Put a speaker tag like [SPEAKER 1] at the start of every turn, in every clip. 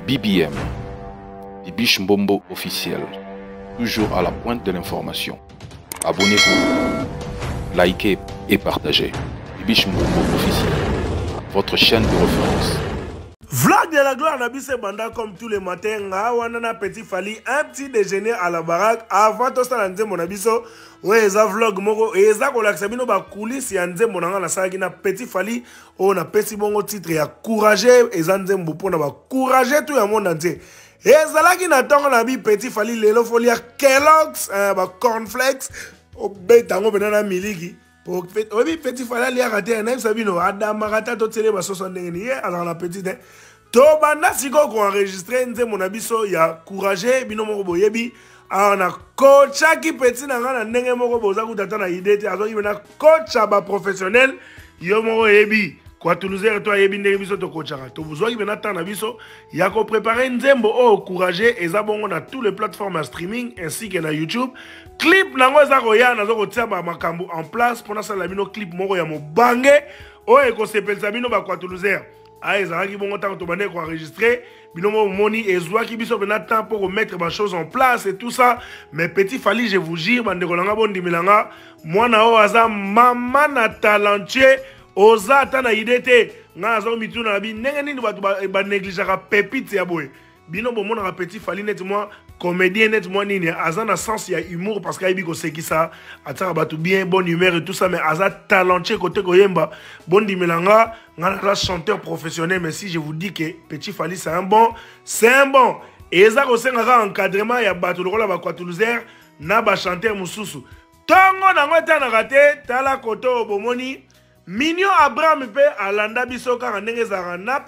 [SPEAKER 1] BBM, Bibiche Mbombo officiel, toujours à la pointe de l'information. Abonnez-vous, likez et partagez. Bibiche Mbombo officiel, votre chaîne de référence.
[SPEAKER 2] Vlog de la gloire na biso ebanda comme tous les matins nga wana na petit Fally un petit déjeuner à la baraque avant tosala nzembo na biso oyo eza vlog moko eza kolakisa bino ba coulisses ya nzembo na nga nasalaki na petit Fally oyo napesi bongo titre ya courageux eza nzembo mpona ba courageux tout ya monde entier ezalaki na ntongo na bi petit Fally lelo folia Kellogg's ba cornflakes obeta yango mpena na miliki oyebi petit Fally aliaka te nayebisa bino adamaka te totiele basoso ndenge nini ye azalaka na petit te tobanda sikoyo koenregistre nzembo na biso ya courage bino moko boyebi awa na kochaki petit na ngai na ndenge moko boza kuta ata na idée te azwaki mena kocha baprofessionnel yo moko oyebi kwa toulousaire to ayebi ndenge biso tokochaka tozwaki mena temps na biso ya koprepare nzembo oyo courage eza bongo na tous les plateformes ya streaming ainsi que na youtube clip nango eza koya naza kotia bamakambo en place mpo nasalela bino clip moko ya mobange oyo ekosepelisa bino bakwatoulousaire aya ezalaki bongo ntango tobandaki koenregistre bino moko bomoni ezwaki biso mpena temps mpo komettre bachose en place et tout ça mais petit Fally je vous jure bandeko na nga bondimela nga mwana oyo aza mama na talentueux oza ata na idée te ngai naza komituna na bi ndenge nini bato banegligeaka pepite ya boye bino bomonaka petit Fally neti mwa comédien neti mwa nini aza na sens ya humour parce que ayebi kosekisa atiaka bato bien bonne humeur et tout ça mais aza talentueux kote koyemba bondimela nga nga naza chanteur professionnel mais si je vous dis que petit Fally c'est un bon c'est un bon eza kosenga kaka encadrement ya bato lokola baquatoulousaire na bachanteur mosusu ntongo nango etanaka te tala koto oyo bomoni Mignon Abraham mpe alanda biso kaka ndenge ezalaka na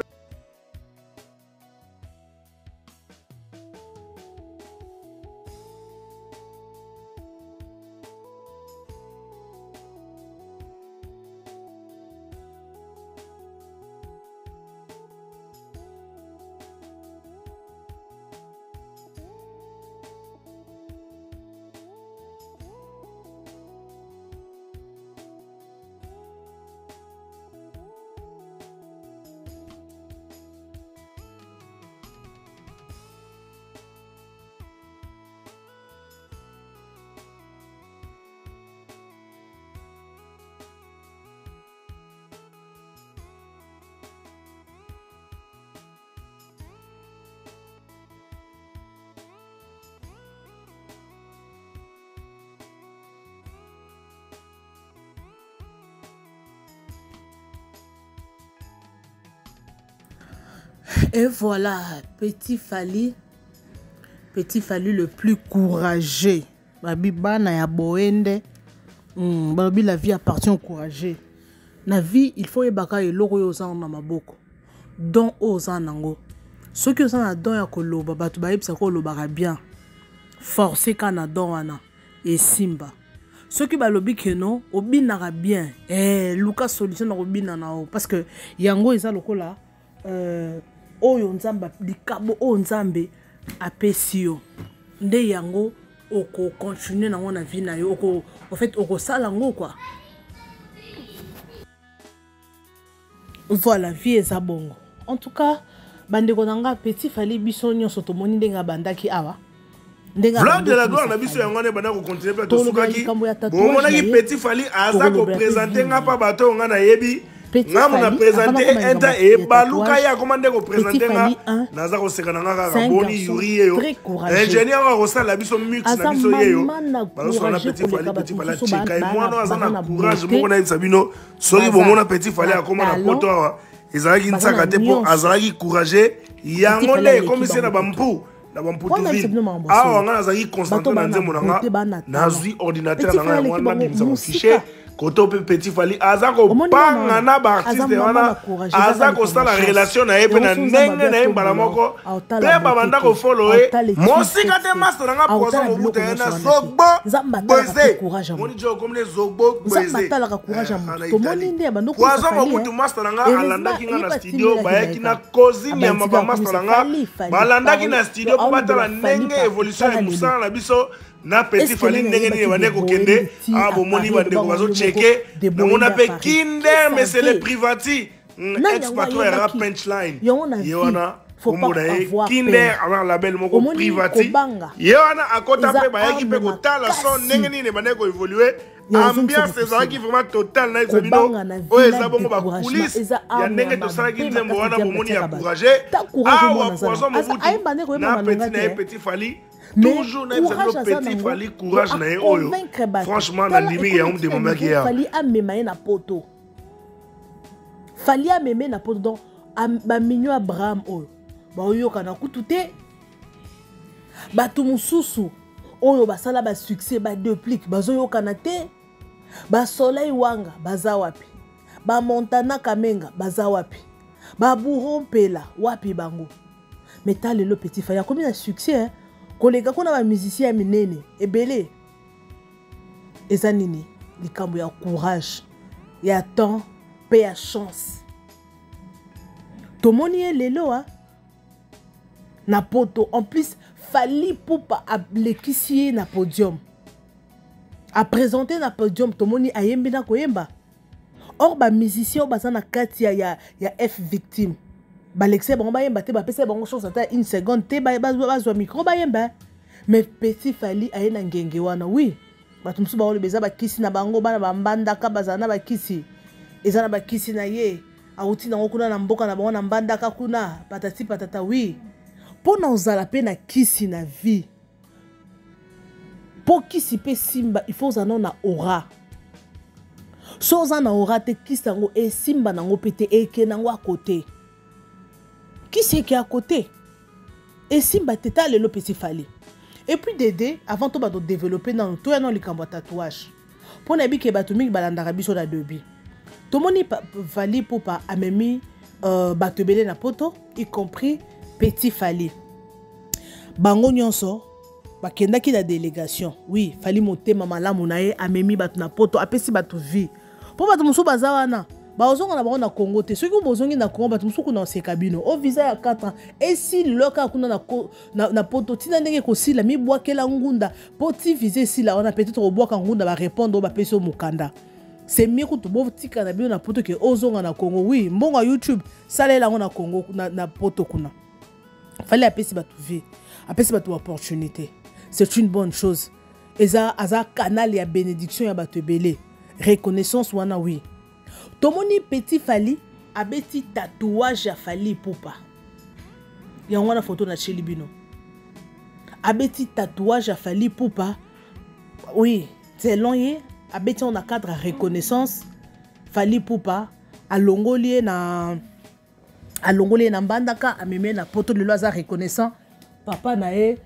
[SPEAKER 3] Et voilà, petit Fally, petit Fally le plus courageux. Babi bana ya boende. Babi la vie appartient au courageux. La vie, il faut yebaka eloko oyo oza na maboko. Don oyo oza nango. Soki oza na don ya koloba, bato bayebisaka olobaka bien. Forcer ka na don wana esimba. Soki balobi ke non, obinaka bien. Luka solution na kobina na yo parce que yango eza lokola oyo nzambe likabo oyo nzambe apesi yo. Nde yango oko continuer nango na vie na yo, oko en fait okosala ngo quoi. Voilà, vie eza bongo. En tout cas, bandeko na nga petit Fally biso nyonso tomoni ndenge abandaki awa. Ndenge
[SPEAKER 2] Vlog de la
[SPEAKER 3] abandaki
[SPEAKER 2] gloire na
[SPEAKER 3] biso
[SPEAKER 2] biso yango wana ebanda kocontinue mpe
[SPEAKER 3] Tolobela
[SPEAKER 2] tosukaki.
[SPEAKER 3] likambo ya tatouage
[SPEAKER 2] Bomonaki
[SPEAKER 3] na ye.
[SPEAKER 2] petit Fally aza
[SPEAKER 3] Tolobela pe
[SPEAKER 2] kopresente
[SPEAKER 3] vie
[SPEAKER 2] nga
[SPEAKER 3] na ye.
[SPEAKER 2] mpa bato oyo nga nayebi.
[SPEAKER 3] Petit
[SPEAKER 2] Nga mona
[SPEAKER 3] Fally,
[SPEAKER 2] présente
[SPEAKER 3] avant nakoma
[SPEAKER 2] un temps
[SPEAKER 3] likambo ya
[SPEAKER 2] ebaluka
[SPEAKER 3] tatouage,
[SPEAKER 2] ye akoma nde kopresente
[SPEAKER 3] Petit
[SPEAKER 2] nga.
[SPEAKER 3] Fally, un,
[SPEAKER 2] Naza koseka na nga kaka
[SPEAKER 3] c'est un
[SPEAKER 2] boni
[SPEAKER 3] garçon
[SPEAKER 2] Yuri ye yo.
[SPEAKER 3] très courageux.
[SPEAKER 2] Ingénieur oyo akosala biso mix na
[SPEAKER 3] Aza
[SPEAKER 2] biso ye yo.
[SPEAKER 3] mama na
[SPEAKER 2] Bazosola na
[SPEAKER 3] courageux
[SPEAKER 2] petit Fally,
[SPEAKER 3] koleka
[SPEAKER 2] petit
[SPEAKER 3] bato
[SPEAKER 2] Fally
[SPEAKER 3] mosusu
[SPEAKER 2] acheka ye.
[SPEAKER 3] ba
[SPEAKER 2] Mwana oyo aza
[SPEAKER 3] na
[SPEAKER 2] na
[SPEAKER 3] ba
[SPEAKER 2] courage
[SPEAKER 3] beauté.
[SPEAKER 2] moko nayebisa bino. Soki
[SPEAKER 3] Baza
[SPEAKER 2] bomona petit Fally
[SPEAKER 3] na
[SPEAKER 2] akoma na
[SPEAKER 3] talent.
[SPEAKER 2] poto awa, ezalaki
[SPEAKER 3] Baza na
[SPEAKER 2] ntsaka te mpo
[SPEAKER 3] nyonso.
[SPEAKER 2] azalaki courageux.
[SPEAKER 3] Petit
[SPEAKER 2] Yango
[SPEAKER 3] Fally
[SPEAKER 2] nde
[SPEAKER 3] aleki
[SPEAKER 2] ekomisi ye na
[SPEAKER 3] bango
[SPEAKER 2] bampu. Na bamputu
[SPEAKER 3] Wana
[SPEAKER 2] ville.
[SPEAKER 3] biso bino makambo
[SPEAKER 2] Awa
[SPEAKER 3] solo.
[SPEAKER 2] nga nazalaki concentré
[SPEAKER 3] Bato
[SPEAKER 2] na
[SPEAKER 3] bana
[SPEAKER 2] nzembo na nga.
[SPEAKER 3] beauté, bana talent.
[SPEAKER 2] Nazwi ordinateur
[SPEAKER 3] Petit
[SPEAKER 2] na nga
[SPEAKER 3] Fally
[SPEAKER 2] yango
[SPEAKER 3] aleki
[SPEAKER 2] wana
[SPEAKER 3] bango
[SPEAKER 2] nabimisa ba
[SPEAKER 3] mosika.
[SPEAKER 2] fichier. Koto pe petit Fally aza
[SPEAKER 3] Omoni
[SPEAKER 2] kopanga
[SPEAKER 3] wana
[SPEAKER 2] na ba
[SPEAKER 3] aza
[SPEAKER 2] artiste
[SPEAKER 3] mama
[SPEAKER 2] wana,
[SPEAKER 3] na courage, eza
[SPEAKER 2] aza
[SPEAKER 3] kaka likambo
[SPEAKER 2] kosala
[SPEAKER 3] chance.
[SPEAKER 2] relation na ye pe na
[SPEAKER 3] Yango soki Nzambe
[SPEAKER 2] ndenge na ye
[SPEAKER 3] atombola,
[SPEAKER 2] mbala moko.
[SPEAKER 3] aotala
[SPEAKER 2] Pe
[SPEAKER 3] beauté
[SPEAKER 2] babanda
[SPEAKER 3] te,
[SPEAKER 2] kofolo ye.
[SPEAKER 3] aotala étude
[SPEAKER 2] Mosika
[SPEAKER 3] te,
[SPEAKER 2] te master na nga
[SPEAKER 3] aotala
[SPEAKER 2] poison
[SPEAKER 3] biloko
[SPEAKER 2] mobutu ye na
[SPEAKER 3] nyonso wana te.
[SPEAKER 2] Zogbo
[SPEAKER 3] Nzambe atalaka
[SPEAKER 2] Bweze.
[SPEAKER 3] pe courage ya
[SPEAKER 2] Moni
[SPEAKER 3] moto.
[SPEAKER 2] jo komne Zogbo
[SPEAKER 3] Nzambe
[SPEAKER 2] Bweze.
[SPEAKER 3] atalaka courage ya moto.
[SPEAKER 2] Na
[SPEAKER 3] Tomoni
[SPEAKER 2] Italie.
[SPEAKER 3] nde ya bando kosa
[SPEAKER 2] Poison
[SPEAKER 3] Fally,
[SPEAKER 2] mobutu
[SPEAKER 3] hein.
[SPEAKER 2] master na nga
[SPEAKER 3] Heureusement,
[SPEAKER 2] alandaki nga
[SPEAKER 3] ye
[SPEAKER 2] na
[SPEAKER 3] ba
[SPEAKER 2] studio,
[SPEAKER 3] timela
[SPEAKER 2] bayaki
[SPEAKER 3] ki
[SPEAKER 2] na
[SPEAKER 3] na
[SPEAKER 2] kozini ya
[SPEAKER 3] Abandika
[SPEAKER 2] maba master na nga.
[SPEAKER 3] Fally, Fally,
[SPEAKER 2] Balandaki
[SPEAKER 3] Fally.
[SPEAKER 2] na studio po
[SPEAKER 3] Aolobela
[SPEAKER 2] batala
[SPEAKER 3] Fally
[SPEAKER 2] ndenge
[SPEAKER 3] partout.
[SPEAKER 2] évolution ya
[SPEAKER 3] Tala lelo.
[SPEAKER 2] mosala na biso. Na petit
[SPEAKER 3] Est-ce que
[SPEAKER 2] Fally
[SPEAKER 3] nani
[SPEAKER 2] ndenge nini
[SPEAKER 3] ayebaki
[SPEAKER 2] bande
[SPEAKER 3] de
[SPEAKER 2] kokende?
[SPEAKER 3] Boendi ti
[SPEAKER 2] Ah,
[SPEAKER 3] à
[SPEAKER 2] bomoni
[SPEAKER 3] Paris,
[SPEAKER 2] bandeko
[SPEAKER 3] lobango
[SPEAKER 2] bazo
[SPEAKER 3] moko
[SPEAKER 2] checker.
[SPEAKER 3] de
[SPEAKER 2] Namona
[SPEAKER 3] Boendi à
[SPEAKER 2] pe
[SPEAKER 3] Paris.
[SPEAKER 2] Kinder,
[SPEAKER 3] Qui
[SPEAKER 2] mais c'est le
[SPEAKER 3] savait?
[SPEAKER 2] privati.
[SPEAKER 3] Nani
[SPEAKER 2] Ex
[SPEAKER 3] yango
[SPEAKER 2] patron ya rap
[SPEAKER 3] ayebaki?
[SPEAKER 2] punchline.
[SPEAKER 3] Yango na
[SPEAKER 2] Ye
[SPEAKER 3] vie.
[SPEAKER 2] wana.
[SPEAKER 3] Faut pas
[SPEAKER 2] kombo na ye
[SPEAKER 3] avoir
[SPEAKER 2] Kinder,
[SPEAKER 3] peur.
[SPEAKER 2] aza na label moko
[SPEAKER 3] Omoni
[SPEAKER 2] Privati.
[SPEAKER 3] kobanga
[SPEAKER 2] Ye wana akota
[SPEAKER 3] eza
[SPEAKER 2] mpe bayaki mpe
[SPEAKER 3] arme
[SPEAKER 2] kotala son
[SPEAKER 3] makasi.
[SPEAKER 2] ndenge nini ebandaki koévolue.
[SPEAKER 3] Ya ozongisa
[SPEAKER 2] Ambiance
[SPEAKER 3] mokusi.
[SPEAKER 2] ezalaki vraiment total na yebisa bino
[SPEAKER 3] Kobanga na vie
[SPEAKER 2] oyo
[SPEAKER 3] na
[SPEAKER 2] eza bongo
[SPEAKER 3] découragement,
[SPEAKER 2] bacoulisse
[SPEAKER 3] eza
[SPEAKER 2] ya
[SPEAKER 3] arme
[SPEAKER 2] ndenge
[SPEAKER 3] ya
[SPEAKER 2] tosalaki
[SPEAKER 3] mabe
[SPEAKER 2] nzembo
[SPEAKER 3] makasi
[SPEAKER 2] wana
[SPEAKER 3] diable
[SPEAKER 2] bomoni ya
[SPEAKER 3] atiaka bato.
[SPEAKER 2] courage.
[SPEAKER 3] Ta courage
[SPEAKER 2] Awa
[SPEAKER 3] omona aza
[SPEAKER 2] Poison
[SPEAKER 3] na-
[SPEAKER 2] Mobutu
[SPEAKER 3] ayemba nde koyemba
[SPEAKER 2] na
[SPEAKER 3] malonga
[SPEAKER 2] petit na ye
[SPEAKER 3] te.
[SPEAKER 2] Petit Fally,
[SPEAKER 3] Mais
[SPEAKER 2] toujours na yebisa bino
[SPEAKER 3] courage aza
[SPEAKER 2] Petit
[SPEAKER 3] nango
[SPEAKER 2] Fally, courage
[SPEAKER 3] po
[SPEAKER 2] na ye oyo
[SPEAKER 3] aconvaincre bato.
[SPEAKER 2] franchement
[SPEAKER 3] Tala
[SPEAKER 2] nandimi
[SPEAKER 3] ekomi
[SPEAKER 2] yango
[SPEAKER 3] ntina
[SPEAKER 2] ndemomaki
[SPEAKER 3] niveau
[SPEAKER 2] ya
[SPEAKER 3] Fally amema ye na poto, Fally ameme na poto. Donc baminio Abraham oyo baoyokana kutu te, bato mosusu oyo basala basuccès, badeplique bazoyokana te, basoleil wanga baza wapi, bamontana kamenga baza wapi, baburo mpela wapi bango? Mais ta lelo Petit Fally akomi na succès, hein? Koleka kuna bamusicien ya minene ebele. Eza nini? Likambo ya courage, ya temps mpe ya chance. Tomoni ye lelo a na poto. En plus Fally Ipupa alekisi ye na podium, aprésente na podium, tomoni ayembi na koyemba. Or bamusicien oyo baza na kati ya F Victime, balekisa bango bayemba te, bapesa bango chance ata une seconde te bazwa micro bayemba. Mais Petit Fally aye na ngenge wana. Oui, bato mosusu baoloba eza bakisi na bango, bana bambandaka bazala na bakisi, eza na bakisi na ye awuti nango kuna na mboka na bango na Mbandaka kuna, patati patata. Oui, mpo na ozala mpe na kisi na vie, mpo kisi mpe simba, il faut ozala nano na aura. So oza na aura te, kisi yango esimba nango mpe te, eke nango akote, kisi eke akote, esimba te. Ta lelo Petit Fally. Et puis dede, avant to bato développe nano, toya nano likambo ya tatouage, mpo na yebi ke bato mingi balandaka biso na debi. Tomoni Fally Ipupa amemi bato ebele na poto, y compris Petit Fally. Bango nyonso bakendaki na délégation. Oui, Fally motema malamu na ye, amemi bato na poto, apesi bato vie, mpo bato mosusu baza wana bazonga na bango na Congo te. Soki bozongi na Congo, bato mosusu kuna oseka bino o visa ya 4 ans esili lelo kaka kuna na poto. Ntina ndenge ekosila, mibwakela ngunda mpo ti visa esila wana, peut-être kobwaka ngunda, barépondre oyo bapesi yo mokanda. C'est mieux kutu botika na bino na poto ke ozonga na Congo. Oui, mbongo ya YouTube, salela yango na Congo, na poto kuna. Fally apesi bato vie, apesi bato opportunité, c'est une bonne chose. Eza aza canal ya bénédiction ya bato ebele, reconnaissance wana. Oui, tomoni Petit Fally abeti tatouage ya Fally Ipupa. Yango wana foto natieli bino, abeti tatouage ya Fally Ipupa. Oui, selon ye, abeti yango na cadre ya reconnaissance. Fally Ipupa alongoli ye na Mbandaka, amemi ye na poto. Lelo aza reconnaissant. Papa na ye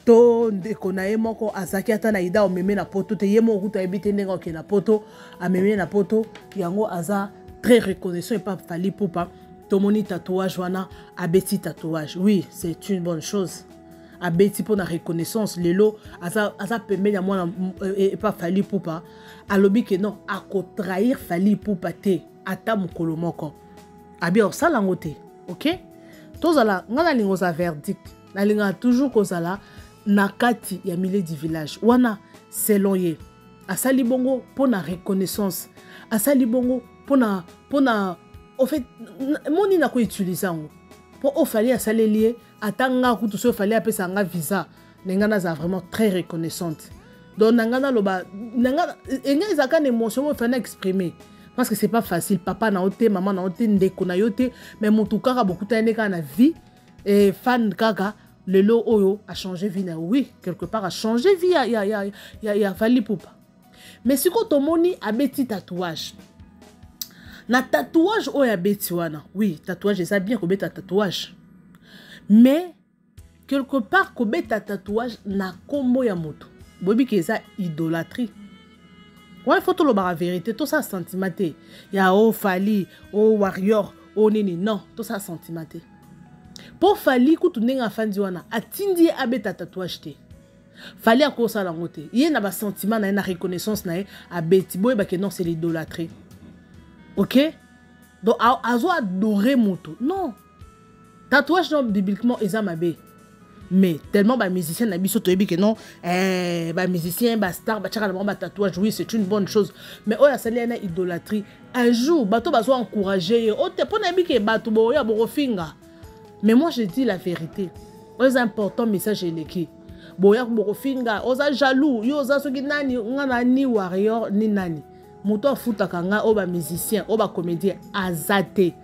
[SPEAKER 3] to ndeko na ye moko azalaki ata na ida omemi na poto te, ye moko kutu ayebi te ndenge okende na poto, amemi ye na poto. Yango aza très reconnaissant epa Fally Ipupa. Tomoni tatouage wana, abeti tatouage. Oui, c'est une bonne chose, abeti mpo na reconnaissance. Lelo aza pembeni ya mwana epa Fally Ipupa. Alobi ke non, akotrahir Fally Ipupa te ata mokolo moko, abi osala yango te. Ok, tozala, ngai nalinga ozala verdict, nalingaka toujours kozala na kati ya milieu du village wana. Selon ye, asali bongo mpo na reconnaissance, asali bongo mpona au fait moni na koutilize yango mpo oyo Fally asaleli ye. Ata nga kutu, so Fally apesa nga visa na ngai, nazala vraiment très reconnaissante. Donc na ngai naloba na nga engai ezalaka na émotion oyo Fally na exprimer, parce que c'est pas facile. Papa na yo te, mama na yo te, ndeko na yo te, mais motu kaka bokutani nde kaka na vie e fan kaka, lelo oyo achange vie na yo. Oui, quelque part achange vie ya Fally Ipupa. Mais sikoyo tomoni abeti tatouage. Na tatouage oyo abeti wana, oui, tatouage eza bien, kobeta tatouage, mais quelque part kobeta tatouage na nkombo ya moto, boyebi ke eza idolâtrie wana. Faut tolobaka vérité, tosala sentiment te ya o Fally, o warrior, o nini. Non, tosala sentiment te, mpo Fally kutu ndenge afandi wana, atindi ye abeta tatouage te. Fally akosala yango te. Ye na basentiment na ye, na reconnaissance na ye, abeti. Boyebake non, c'est l'idolâtrie, ok? Donc azo adorer moto. Non, tatouage non, bibliquement eza mabe, mais tellement bamusicien na biso, toyebi ke non, eh, bamusicien, bastar batiaka na bango batatouage. Oui, c'est une bonne chose, mais oyo asali ye na idolâtrie. Un jour bato bazo encourage ye o te, mpo nayebi ke bato boya bokofinga. Mais moi, je dis la vérité. Oyo eza important, message eleki. Boya bokofinga, oza jaloux, yo oza soki nani, nga na ni warrior ni nani. Moto afutaka nga oyo ba musicien, oyo ba comédien aza te.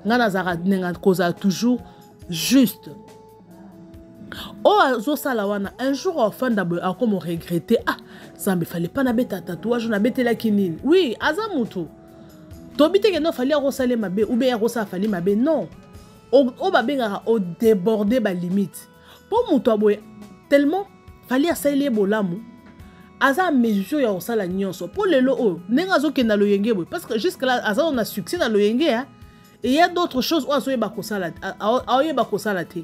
[SPEAKER 3] Nga nazalaka nenga kozala toujours juste. Oyo azosala wana, un jour afanda boye akomo regretter, ah Nzambe, fallait pas nabeta tatouage, nabetelaki nini. Oui, aza motu. Tobi te ke no Fally akosala mabe ou bien akosala Fally mabe, non. Oyo babengaka odéborde balimite. Mpo moto aboye tellement Fally asaleli ye bolamu, aza mesure ya kosala nyonso. Mpo lelo oyo ndenge azokende na loyenge boye, parce que jusque là aza na succès na loyenge, hein? Et il y a d'autres choses oyo azoyeba kosala, aoyeba kosala te.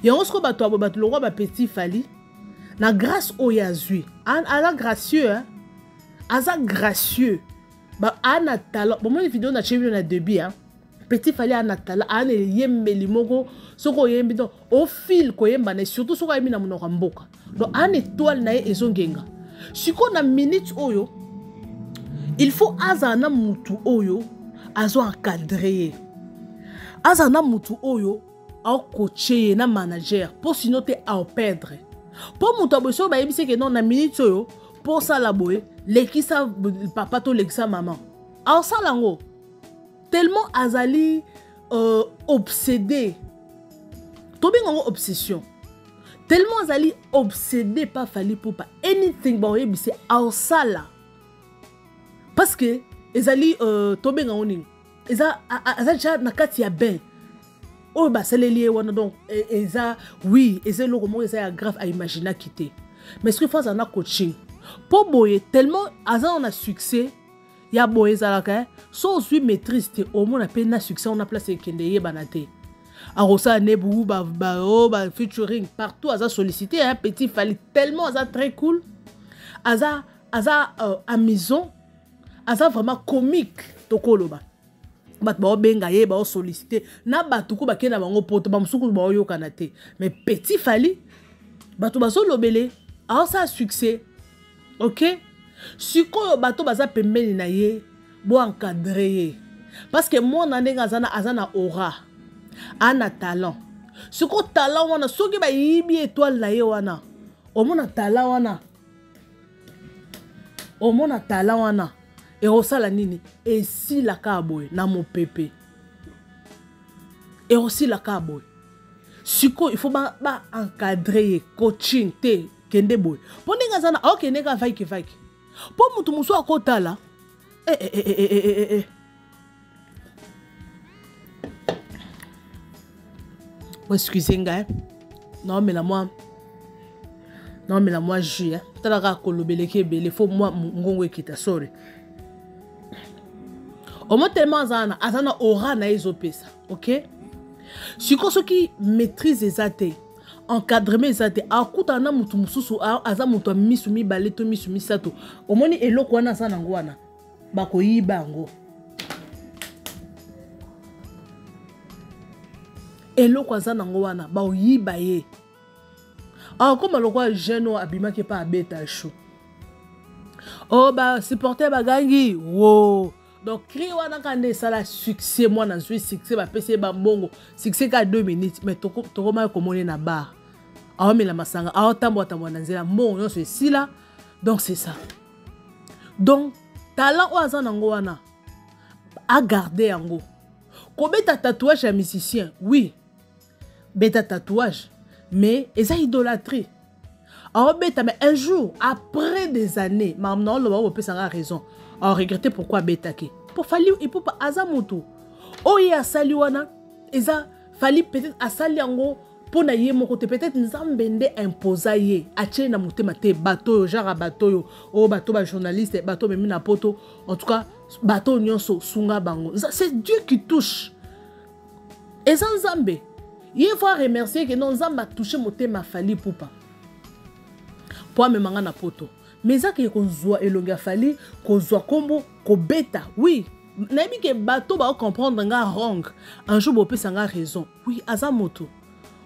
[SPEAKER 3] Yango sikoyo bato ya boye, bato lokwa bapetit Fally, na grâce oyo azwi, aza gracieux, hein? Aza gracieux, ana talent. Bomoni video na tie bino na début, hein? Petit Fally ana talent, ana eyembeli moko. Soki oyembi, donc ofil koyemba na ye, surtout soki ayembi na monoko ya mboka, donc ana étoile na ye ezongenga. Sikoyo na minute oyo, il faut azala na mutu oyo azo encadre ye, azala na mutu oyo aokoche ye, na manager, mpo sino te aoperdre. Mpo moto aboye, soki bayebisi ke non, na minute oyo mpo osala boye, lekisa papa to lekisa mama, aosala yango tellement azali obsédé. Tobenga yango obsession, tellement azali obsédé pa Fally Ipupa. Anything baoyebisi, aosala, parce que ezali tobenga yango nini, eza aza déjà na kati ya bain oyo basaleli ye wana. Donc eza, oui, eza eloko moko eza ya grave, aimaginaki te. Mais soki faut azala na coaching, mpo boye tellement aza na succès ya boye, ezalaka so ozwi maîtrise te, omona mpe na succès wana place ekende eyebana te. Akosala ne buku ba, ba, oh, ba featuring partout, aza sollicité, hein, petit Fally tellement aza très cool, aza amusant, aza vraiment comique. Tokoloba bato baobenga ye, baosollicite na bato ko bakende na bango poto, bamosuku baoyokana te. Mais petit Fally, bato bazolobele, aosala succès, ok. Sikoyo bato baza pembeni na ye, boencadre ye, parce que mwana ndenge aza na aura, ana talent. Sikoyo talent wana, soki bayibi étoile na ye wana, omona talent wana, omona talent wana ekosala nini? Esilaka boye na mopepe, ekosilaka boye. Sikoyo il faut baencadre ba ye, coaching te, kende boye, mpo ndenge aza na aokende ka vaike vaike, mpo motu mosusu akotala eh, eh, eh, eh, eh, eh, eh. Excuse ngai, naomela mwa jus. Tala kaka, kolobeleki ebele, faut mwa ngongo ekita, sorry. Omo tellement aza na aura na ye ezopesa, ok. Sikoyo soki maîtrise eza te, encadrement eza te, akutana na motu mosusu aza moto ya misu mibale to misu misato, omoni eloko wana aza nango wana, bakoyiba yango. Eloko aza nango wana, baoyiba ye, akokóma lokola jeune oyo abimaki epa abeta show oyo, basupporter bagangi wo. Donc cri wana kaka nde esala succès. Mwana azwi succès, bapesi ye bambongo, succès kaka 2 minutes. Mais tokomaki komoni na bar aomela masanga, aotambola-tambola na nzela, mbongo nyonso esila. Donc c'est ça. Donc talent oyo aza nango wana, agarde yango. Kobeta tatouage ya musicien, oui, beta tatouage, mais eza idolâtrie. Aobeta, mais un jour, après des années, makambo na oloba, opesanga raison, aoregrete pourquoi abetaki. Mpo Fally Ipupa aza motu oyo asali wana, eza Fally peut-être asali yango mpo na ye moko te, peut-être Nzambe nde imposa ye, atie na motema te. Bato oyo, genre bato oyo, oyo bato bajournaliste, bato memi na poto, en tout cas bato oyo nyonso, sunga bango. C'est Dieu qui touche, eza Nzambe. Ye faut remercier ke non, Nzambe atouche motema Fally Ipupa mpo amemanga na poto. Mais eza ke kozwa elongi ya Fally, kozwa nkombo, kobeta, oui, nayebi ke bato baocomprendre nga wrong. Un jour bopesa nga raison. Oui, aza moto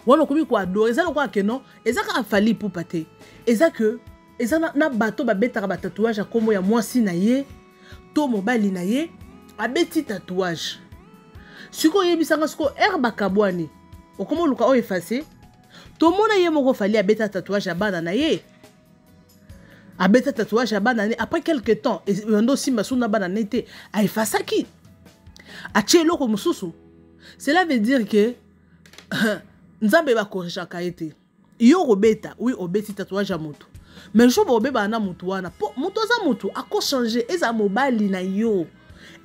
[SPEAKER 3] wana okomi koadore, eza lokola ke non, eza kaka Fally Ipupa te, eza ke eza na bato babetaka batatouage ya nkombo ya mwasi na ye to mobali na ye. Abeti tatouage, sikoyo oyebisanga sikoyo ere bakabwani. Okoma oluka oyo effacer. Tomona ye moko Fally abeta tatouage ya bana na ye. Abeta tatouage ya bana ne après quelque temps yando simba suna bana ne te a effacaki. Atie eloko mosusu. Cela veut dire que Nzambe ba corrigeaka ye te. Yo okobeta, oui obeti tatouage ya moto. Mais jour bobebana na moto wana, po moto aza moto ako changer, ezala mobali na yo,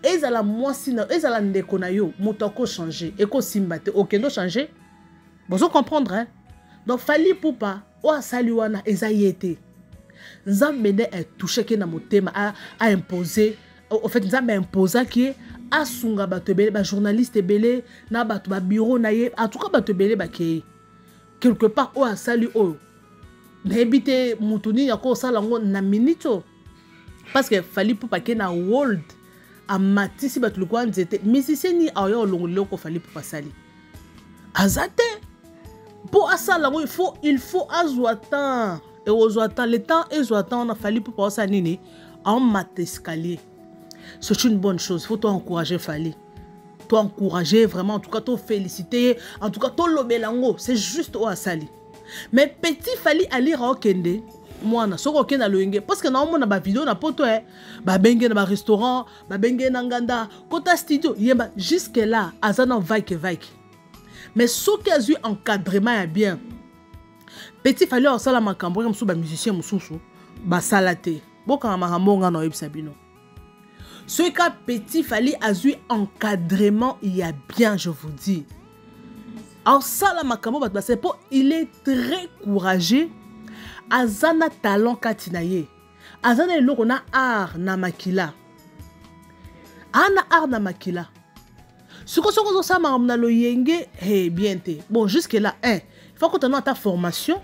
[SPEAKER 3] ezala mwasi na yo, ezala ndeko na yo, moto ako changer, ekosimba te, okende o changer. Bozo comprendre hein? Donc Fally Ipupa oyo asali wana eza ye te. Nzambe nde a touchaki na motema, a imposer, au fait Nzambe a imposaki ye asunga bato ebele, ba journaliste ebele na bato ba bureau na ye, en tout cas bato ebele bakei. Quelque part oyo asali oyo nayebi te moto nini akosala yango na minute oyo, parce que Fally Ipupa ake na world amatisi bato lokola nzete. Musicien nini aoya olongola eloko Fally Ipupa asali? Aza te. Mpo asala yango il faut azwa temps, ekozwa temps, le temps ezwa temps wana Fally Ipupa osala nini? Aomata escalier. C'est une bonne chose, faut toi encourager Fally. Toi encourager vraiment, en tout cas, toi féliciter, en tout cas, toi lobelango, c'est juste au asali. Mais petit Fally ali raokende, moi na soko okende na loyenge, parce que na omona ba vidéo na poto eh, ba benge na ba restaurant, ba benge na nganda, kota studio, yemba jusque là aza na vaike vaike. Mais soki azui encadrement ya bien, petit Fally osala makambo ya mususu ba musicien mususu basala te. Bokanga makambo nga na oyebisa bino. Soki ka petit Fally azui encadrement ya bien, je vous dis. Osala makambo bato basala po il est très courageux, aza na talent kati na ye. Aza na eloko na art na makila. Ana art na makila. Siko soko ozosala makambo na loyenge, hey, bien te. Bon, jusque là, hein, il faut que tu aies ta formation.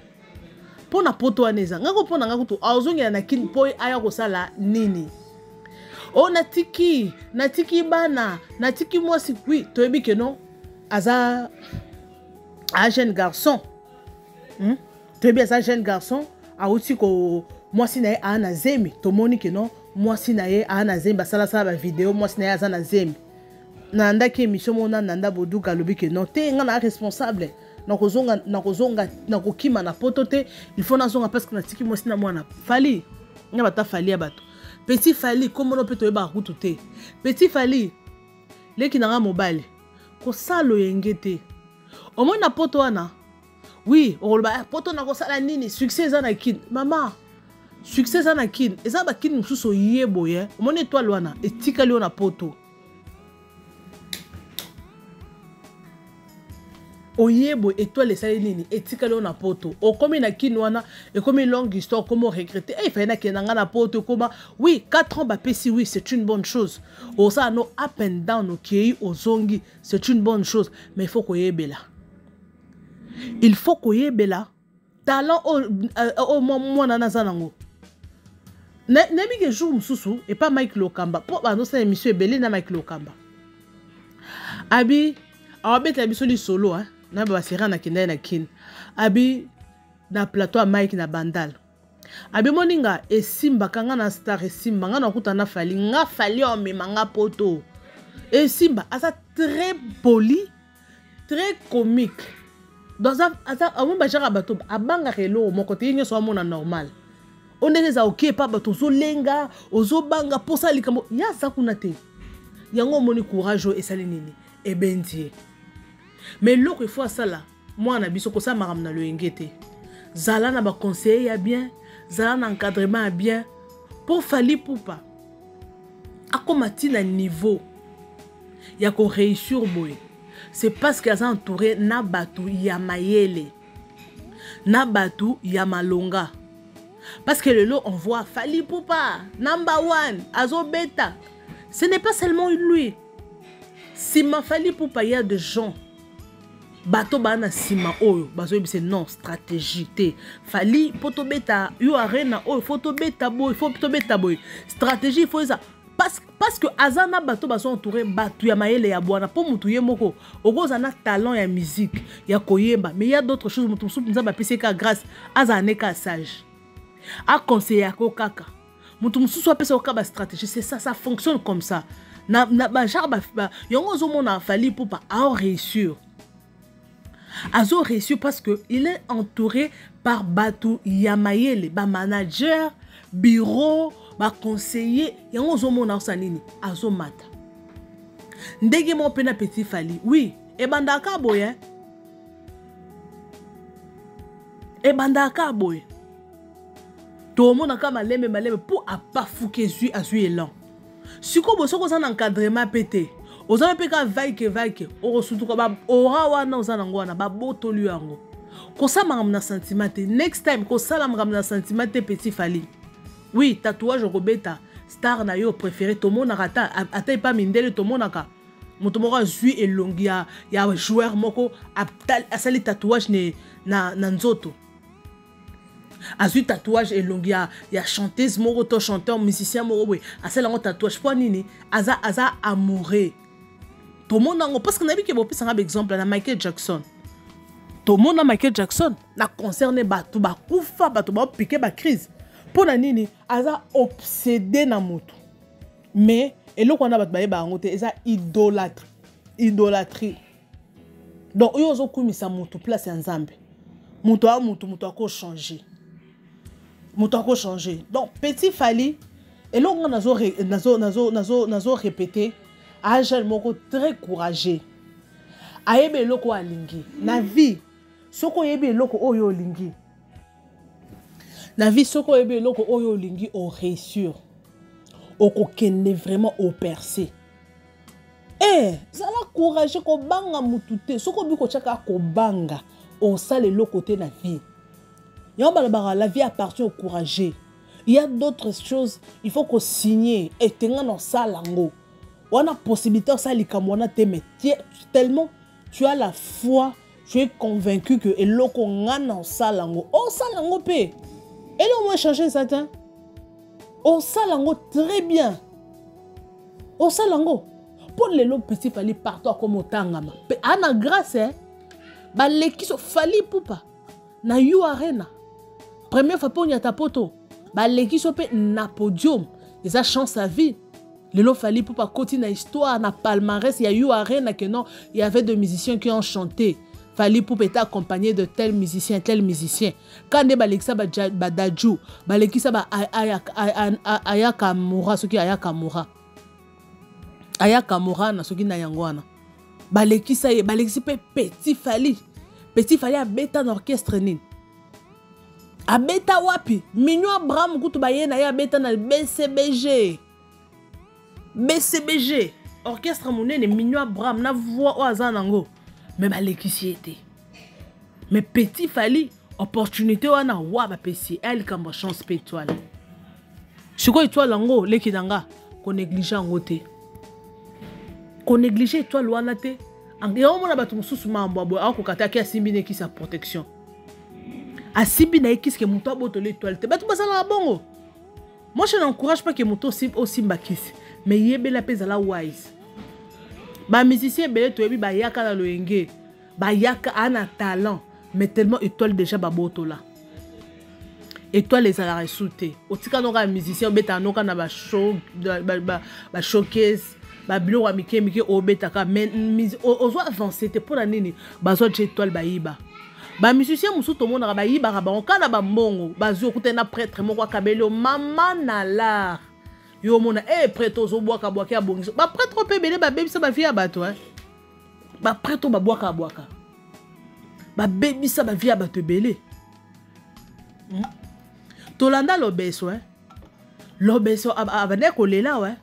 [SPEAKER 3] Mpo na poto wana eza. Ngako mpo na nga kutu, azongela na kini mpo aya kosala nini? Oh, natiki, natiki bana, natiki mwasi. Oui, toyebi ke non, aza a jeune garçon. Toyebi aza jeune garçon, awuti ko mwasi na ye aa na zemi. Tomoni ke non, mwasi na ye aa na zemi, basala sala ba vidéo, mwasi na ye aza na zemi. Nalandaki émission moko na Nanda Boduka, alobi ke non, te nga na responsable. Nakozonga, nakozonga, nakokima na poto te, il faut nazonga parce que natiki mwasi na mwana. Fally, nga bata Fally ya bato. Petit Fally, kombo no pe toyebaka kutu te. Petit Fally, leki na nga mobali, kosala loyenge te. Omoni na poto wana, oui, okoloba, eh, poto nakosala nini? Succès eza na kin. Mama, succès eza na kin. Eza ba kin mosusu oye boye. Omoni étoile wana, etikali yo na poto. Oye boye, étoile esali nini? Etikali yo na poto. Okomi na kin wana, ekomi longue histoire, okomi regretter. Eh, fallait nakende nga na poto, ekoma. Oui, 4 ans bapesi, oui, c'est une bonne chose. Osala no up and down, okei, ozongi, c'est une bonne chose. Mais il faut koyebela. Il faut koyebela talent oyo mwana naza nango. Nayebi ke jour mosusu epa Mike Lokamba, po bazosala émission ebele na Mike Lokamba. Abi awabetela biso lisolo, hein, na ba sera na kenda na kin. Abi na plateau ya Mike na Bandal. Abi moninga esimbaka nga na star esimba nga na kuta na Fally, nga Fally omema nga poto. Esimba aza très poli, très comique. Donc aza, aza, amoni ba genre ya bato, abangaka eloko moko te, ye nyonso amona normal. Oyo ndenge eza oke pa bato, ozolenga, ozobanga, posa likambo, ye aza kuna te. Yango omoni courage oyo esali nini? Ebendi ye. Mais eloko il faut asala, mwana na biso kosala makambo na loyenge te. Zala na ba conseiller ya bien, zala na encadrement ya bien, po Fally Ipupa akoma ti na niveau ya ko réussir boye. C'est parce que aza entouré na bato ya mayele, na bato ya malonga. Parce que lelo on voit Fally Ipupa number 1 azobeta. Ce n'est pas seulement lui. Sima Fally Ipupa, il y a des gens bato ba na sima oyo bazoyebisa non stratégie te. Fally po tobeta yo arena oyo, faut tobeta boye, faut tobeta boye. Stratégie il faut eza parce que aza na bato bazo entouré bato ya mayele ya bwana po mutu ye moko okoza na talent ya musique ya koyemba, mais il y a d'autres choses mutu mosusu Nzambe apesi ka grâce aza ne ka sage a conseiller ko kaka mutu mosusu apesa ko ba stratégie, c'est ça, ça fonctionne comme ça. Na, na ba genre ba, ba yango ozomona Fally Ipupa a réussir. Azo réussir parce que il est entouré par bato ya mayele, ba manager, bureau, ba conseiller. Yango ozomona osa nini? Azomata. Ndenge moko mpe na Petit Fally. Oui, ebandaka boye. Ebandaka boye. Tomonaka malembe malembe mpo apafuki ezwi azwi élan. Sikoyo boye soki oza na encadrement mpe te, oza mpe kaka vaike vaike, okosutuka ba ora wana oza nango wana babotoli yango. Kosala makambo na sentiment te. Next time kosala makambo na sentiment te Petit Fally. Oui, tatouage okobeta star na yo préféré, tomonaka ata ata epa mindele, tomonaka moto moko azwi elongi ya joueur moko, asali tatouage ne, na nzoto, azwi tatouage elongi ya chanteuse moko to chanteur, musicien moko boye, asali yango tatouage. Mpo nini? Aza amoureux. Tomona yango parce que nayebi ke bopesanga baexemple na Michael Jackson. Tomona Michael Jackson na concerne bato bakufa, bato baopike bacrise. Mpo na nini? Aza obsédé na moto. Mais eloko wana bato bayeba yango te, eza idolâtre, idolâtrie. Donc oyo ozokumisa motu place ya Nzambe, moto aya motu, moto akochange, moto akochange. Donc Petit Fally, eloko nga nazo répéter, aza jeune moko très courageux, ayebi eloko oyo alingi na vie. Soki oyebi eloko oyo olingi na vie, soki oyebi eloko oyo olingi, oréussir, okokende vraiment opercer. Eh, zala courage, kobanga mutu te. Soki obi kotiaka kobanga, osala eloko te na vie. Yango balobaka, la vie appartient au courageux. Il y a d'autres choses, il faut kosigner etenga na osala yango wana, possibilité osala likambo wana te, mais tellement tu as la foi, tu es convaincu que eloko nga na osala yango, osala yango mpe eloko mo échange eza te, osala yango très bien, osala yango. Mpo lelo Petit Fally partout akoma otangama mpe aa na grâce, eh? Baleki so Fally Ipupa na U Arena, première fois mpe onyata poto, baleki so mpe na podium, eza chance à vie. Lelo Fally Ipupa akoti na histoire, na palmarès ya U Arena, que non, il y avait des musiciens qui ont chanté, Fally Ipupa était accompagné de tel musicien, tel musicien. Ka nde balekisa baDadju, balekisa ba Ayaka Mura, soki Ayaka Mura, Ayaka Mura na soki na yango wana balekisa ye, balekisi mpe Petit Fally. Petit Fally abeta na orchestre nini? Abeta wapi? Mignon Abraham kutu baye na ye, abeta na BCBG. BCBG orchestre monene. Mignon Abraham na voix oyo aza nango, me balekisi ye te. Mais Petit Fally, opportunité wana wa bapesi ye, eya likambo ya chance mpe étoile. Sikoyo étoile yango, leki na nga, konéglige yango te, konéglige étoile wana te. Yango mona bato mosusu mambo ya boye, akoka te, ake asimbi na ekisi ya protection, asimbi na ye kisi ke moto abotola étoile te. Bato bazalaka bongo. Moi, je n'encourage pas ke moto osimba kisi, mais yebela mpe, ezala wise. Bamusicien ebele toyebi, bayaka na loyenge, bayaka aa na talent, mais tellement étoile déjà babotola, étoile ezalaka esu te. Otika noka ya musicien, obetaka noka na bashowcase, babiloko ya mike mike obetaka, mais ozwa avance te. Mpo na nini? Bazwa je étoile, bayiba. Bamusicien mosusu tomonaka bayibaka bango kaka na bambongo bazwi. Okutani na prêtre moko, akabeli yo mama na lar, yo omona e prêtre ozobwaka bwaka, abongisa. Baprêtre mpe ebele babebisa bavie ya bato, eh? Baprêtre oyo babwaka bwaka, babebisa bavie ya bato ebele. Tolanda Lobeso, eh? Lobeso abandaki kolela awa, eh?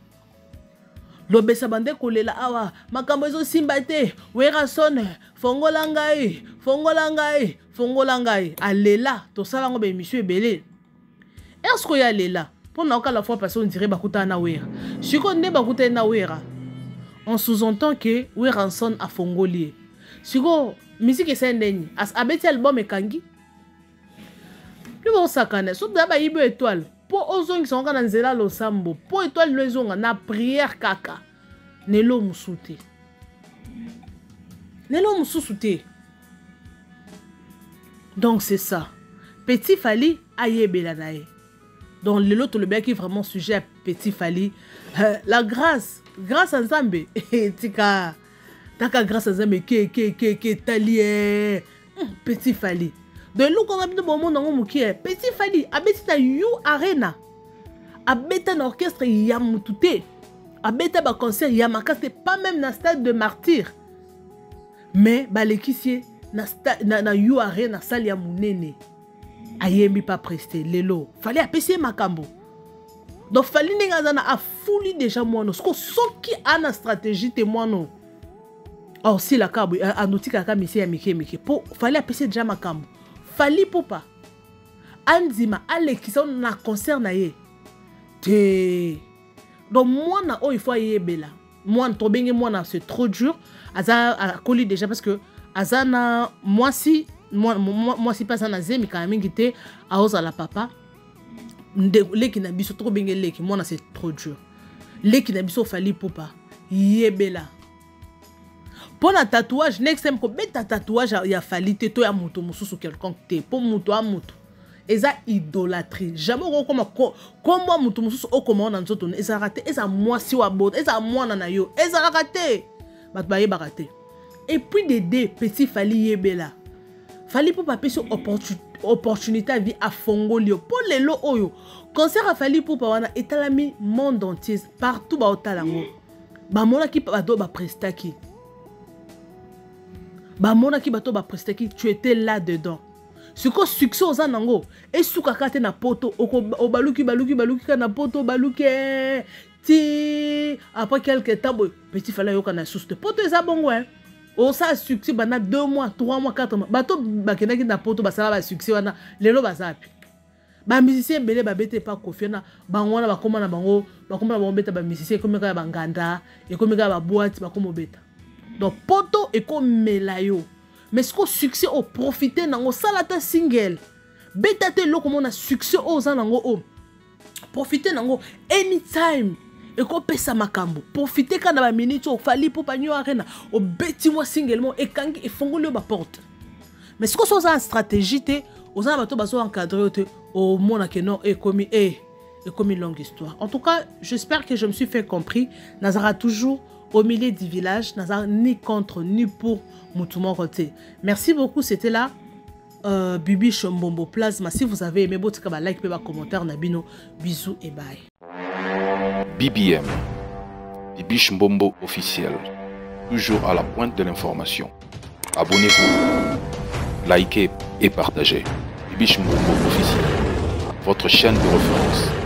[SPEAKER 3] Lobeso abandaki kolela awa, makambo ezosimba te, Werrason fongola ngai, fongola ngai, fongola ngai. Alela, tosala yango baémission ebele. Est-ce oyo alela mpo na okala fois passé, on dirait bakutana na Wera. Sikoyo nde bakutani na Wera, on sous-entend ke Werrason afongoli ye. Sikoyo musique esali ndeni, abeti album, ekangi mpe bosakana. So da bayibi étoile, mpo ozongisa ngo kaka na nzela losambo, mpo étoile no ezonga na prière kaka, nelo mosusu te, nelo mosusu te. Donc c'est ça, Petit Fally ayebela na ye. Donc lelo tolobelaki vraiment sujet ya Petit Fally, la grâce, grâce à Nzambe. Tika. Taka grâce à Nzambe ke ke ke ke tali eh. Petit Fally. Donc eloko wana bino bomona yango mokie eh. Petit Fally abeti na U Arena. Abeta na orchestre ya mutu te. Abeta ba concert ya makasi te, pas même na stade de martyr. Mais balekisi ye na, na, na U Arena salle ya munene. Ayembi pas preste lelo. Fally apesi ye makambo. Donc Fally ndenge aza na afuli déjà mwana. Siko soki ana stratégie te mwana. Osila kaka boye, anotikaka kaka mise ya mike mike mpo Fally apesi deja makambo. Fally Ipupa andima alekisa na concert na ye te. Donc mwana oyo il faut ayebela mwana, tobenge mwana c'est trop dur, aza akoli déjà parce que aza na mwasi, mwasi mpe aza na zemi kala mingi te, aozala papa leki na biso, tokobenge leki mwana c'est trop dur. Leki na biso Fally Ipupa yebela mpo na tatouage. Next time kobeta tatouage ya Fally te to ya moto mosusu quelconque te, mpo moto a moto eza idolâtrie. Jamais okokoma kombo ya moto mosusu okoma na nzoto, ezalaka te. Eza mwasi wa bota, eza mwana na yo, ezalaka te, bato bayebaka te. Et puis dede petit Fally yebela, Fally Ipupa apesi opportunité ya vie, afongoli yo mpo lelo oyo concert ya Fally Ipupa wana etalami monde entier, partout baotala yango. Bamonaki bato baprestaki, bamonaki bato baprestaki, tu étais là dedans. Sikoyo succès oza nango esukaka te na poto, obaluki baluki baluki kaka na poto, obaluki ti après quelque temps boye petit Fally ayoka na susu te. Poto eza bongo hein, osala succès banda 2 mois, 3 mois, 4 mois. Bato bakendaki na poto basala basuccès wana, lelo baza pi bamusicien ebele babete epa Kofi wana. Bango wana bakóma na bango, bakóma na bango beta bamusicien, ekomi kaka banganda, ekomi kaka baboite, bakóma obeta. Donc poto ekomela yo, mais sikoyo succès oprofite nango, osala ata single, beta te eloko mona succès oyo oza nango, oyo profite nango anytime ekopesa makambo. Profite kaka na baminute oyo Fally Ipupa New Arena, obeti mwa single mo ekangi, efongoli yo baporte. Mais sikoyo so oza na stratégie te, oza na bato bazo encadre yo te, omona ke non, ekomi e ekomi longue histoire. En tout cas, j'espère que je me suis fait compris. Nazara toujours au milieu du village, nazara ni contre ni pour mutu moko te. Merci beaucoup, c'était là Bibi Chombombo Plasma. Si vous avez aimé, botika ba like pe ba commentaire na bino. Bisous et bye.
[SPEAKER 1] BBM, Bibi Mbombo officiel, toujours à la pointe de l'information. Abonnez-vous, likez et partagez. Bibi Mbombo officiel, votre chaîne de référence.